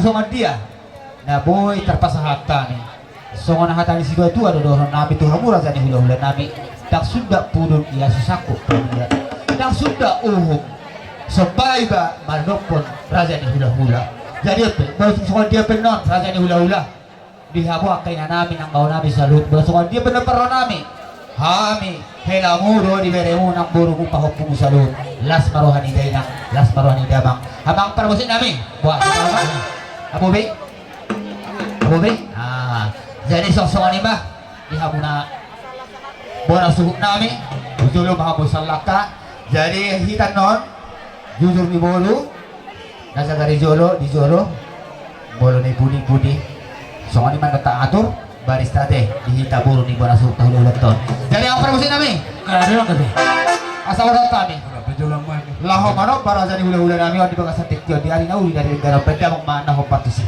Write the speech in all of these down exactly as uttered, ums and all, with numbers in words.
Songon dia na boi tarpasahat hami, songon hata ni situatua do dohonon nami tu hamu raja ni hulahula nami: Ndang sundat pudun ia so sangkup pangula, ndang sundat uhum so baen iba mandokkon raja ni hulahula. Jadi on pe, molo tung songon dia pe annon raja ni hulahula, di hamu angka ina nami nang bao nami saluhut, molo songon dia pe annon parro nami, hami helamu do di beremu nang borumu pahompumu saluhut. Las ma roha ni dainang, las ma roha ni damang. Amang parmusik nami, boha, Abu Be? Abu Be? Ah, jadi songon i ma di hamu na bona suhut nami, di jolo ma hamu sallangka. Jadi hita annon jujur ni boru, na sagar di jolo, di jolo, molo na i pudi, pudi. Songon i ma annon ta atur barista ate di hita boru ni bona suhut na hulahula on. Jadi amang parmusik nami, asa boru hami laho manomba raja ni hulahula nami on di bagasan tingki on, di ari na uli, di ari na denggan on, pe damang ma na hombar tusi.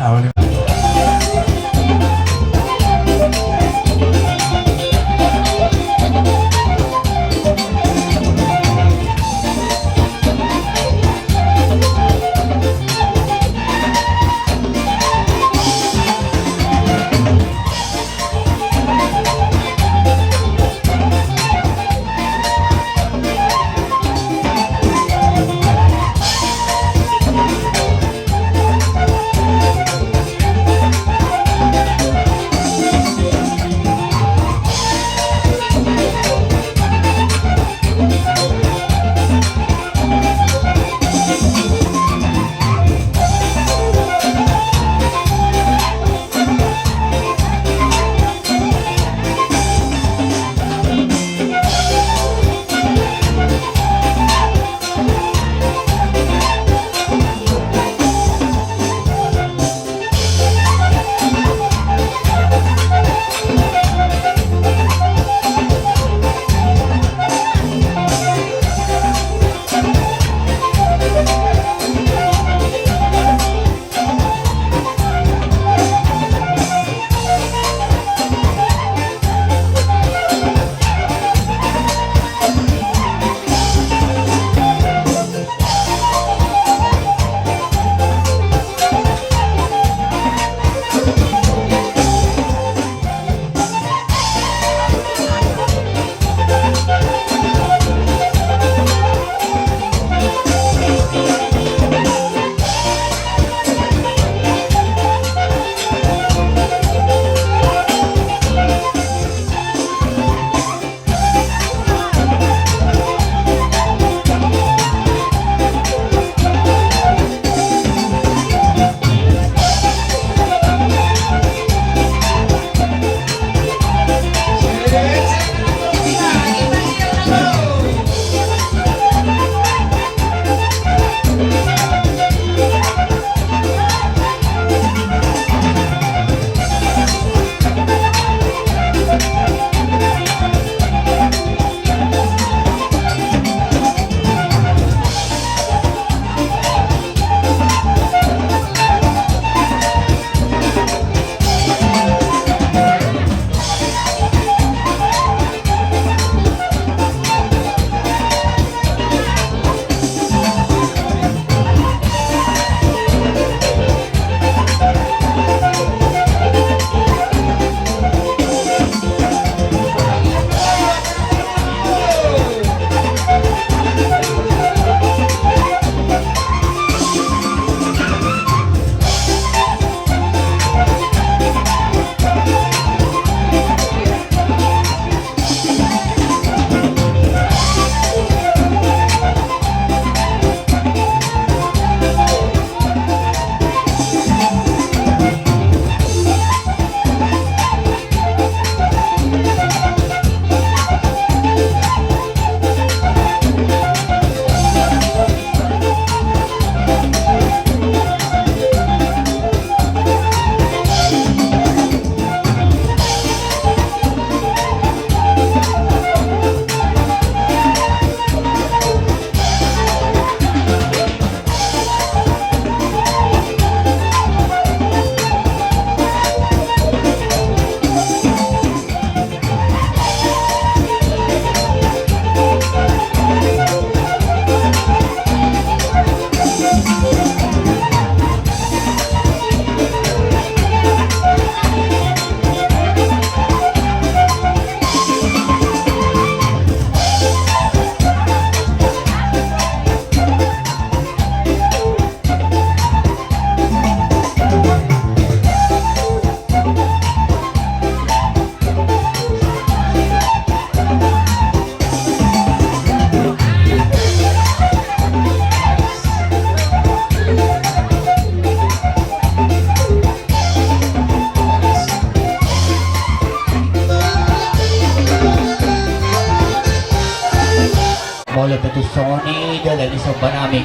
Molo pe tung songon i, ndada ni somba nami,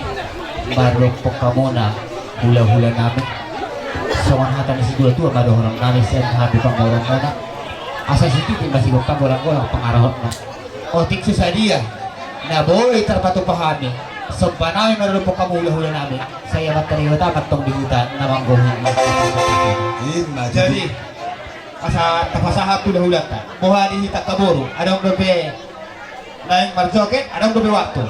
mardophon hamuna hulahula nami. Songon hata ni situa-tua ma dohonon nami sian hami pamoruonmuna. Asa sititi ma sigompa, golang-golang pangarahutna. Otik so sadia na boi tarpatupa hami, somba nami mardophon hamu hulahula nami. Sai Amanta Debata ma antong di hita na manggohi. Ima, jadi, asa tapasahat tu hulahulanta. Boha di hita angka boru, adong dope naeng marjoget, adong dope waktu.